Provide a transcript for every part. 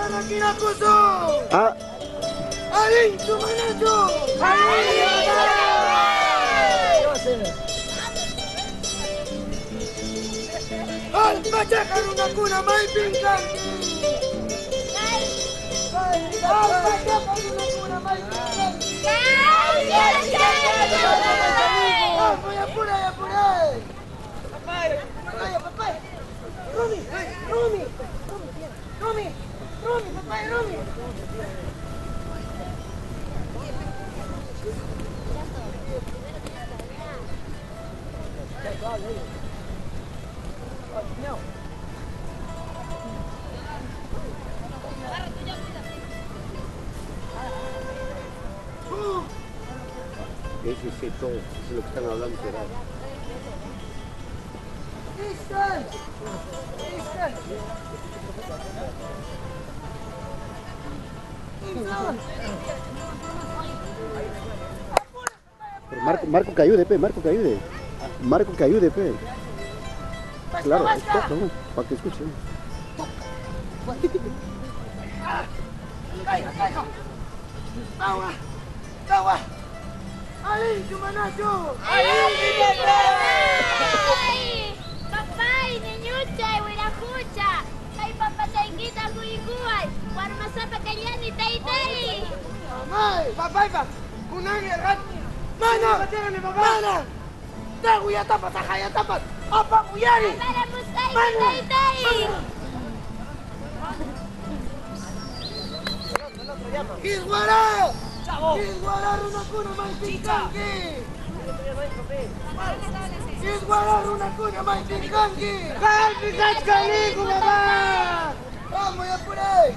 Rakinakusu! Ah, ¡Alinchu manachu! ¡Alpachaca runakuna maypin kanki! ¡Alpachaca runakuna maypin kanki! ¡Vamos, apura, apura! ¡Papaya, papaya! ¡Rumi! ¡Rumi! ¡Rumi! ¡Rumi, papaya, Rumi! Ese sí, todo, eso es lo que están hablando, será. ¡Istal! ¡Istal! ¡Istal! Pero Marco, Marco que ayude, pe, Marco que ayude. Marco que ayude, pe. Claro, toca, ¿no? Para que escuchen. ¡Caiga, caiga! ¡Agua! ¡Agua! ¡Alinchu manachu! Papay, niñuchay, wirajucha, kay papachaykita kuykuway, warmasapa kallani taytay. ¡Mamay! ¡Papaypa! ¡Kunangi rat! ¡Mana! ¡Mana! ¡Taguyatapas, ajayatapas! ¡Apamuyari! Para musayki taytay. ¡Kisguará! ¡Kisguará runakuna maypin kanki! ¡Kisguará runakuna maypin kanki! ¡Kaypi kachkaniku, mamá! ¡Vamos, ya por ahí!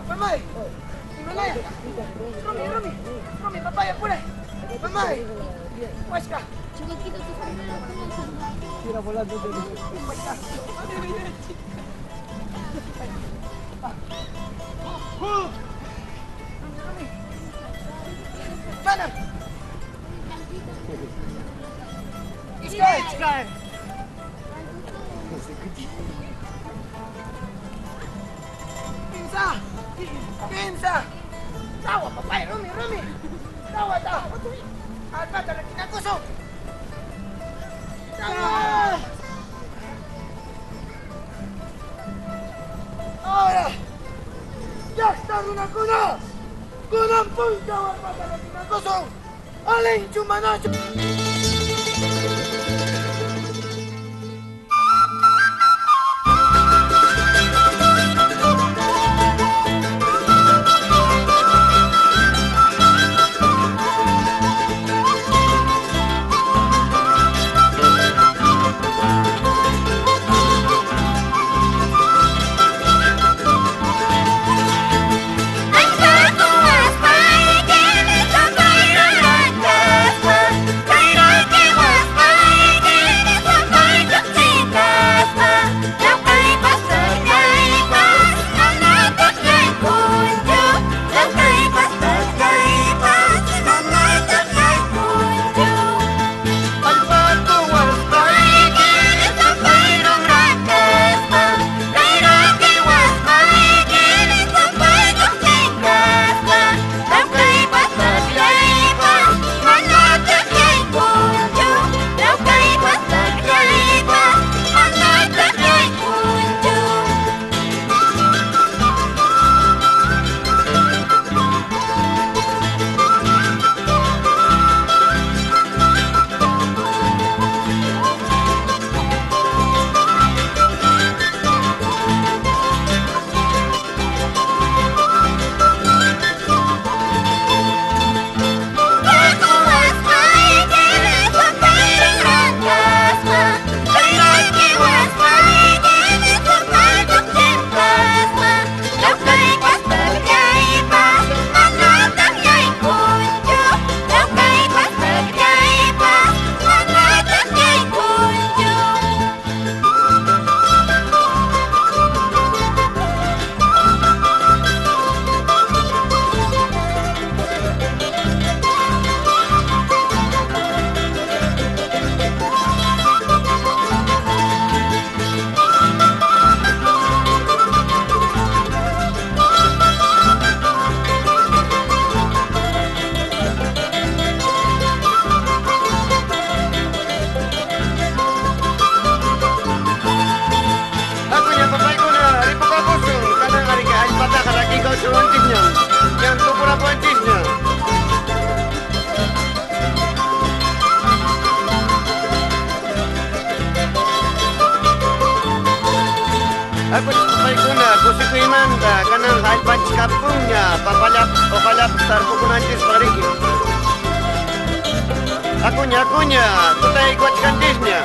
¡Mamá! ¡Himalaya! ¡Rumi, Rumi! ¡Rumi, papá, ya por ahí! ¡Mamá! ¡Huasca! ¡Huasca! ¡Mana! ¡Iskay! ¡Kimsa! ¡Kimsa! ¡Tawa, papá! ¡Rumi, Rumi! ¡Tawa, tawa! ¡Alpata, rakinakusu! ¡Tawa! ¡Ahora! ¡Ya está runakuna! ¡Kunan punta, alpata, rakinakusu! ¡Alinchu manachu! Ay, Chaymanta kananqa allpanchik kapunña papallapas uqallapas tarpukunanchispaq riki. Akuña, akuña, tutaykuwachkanchisña.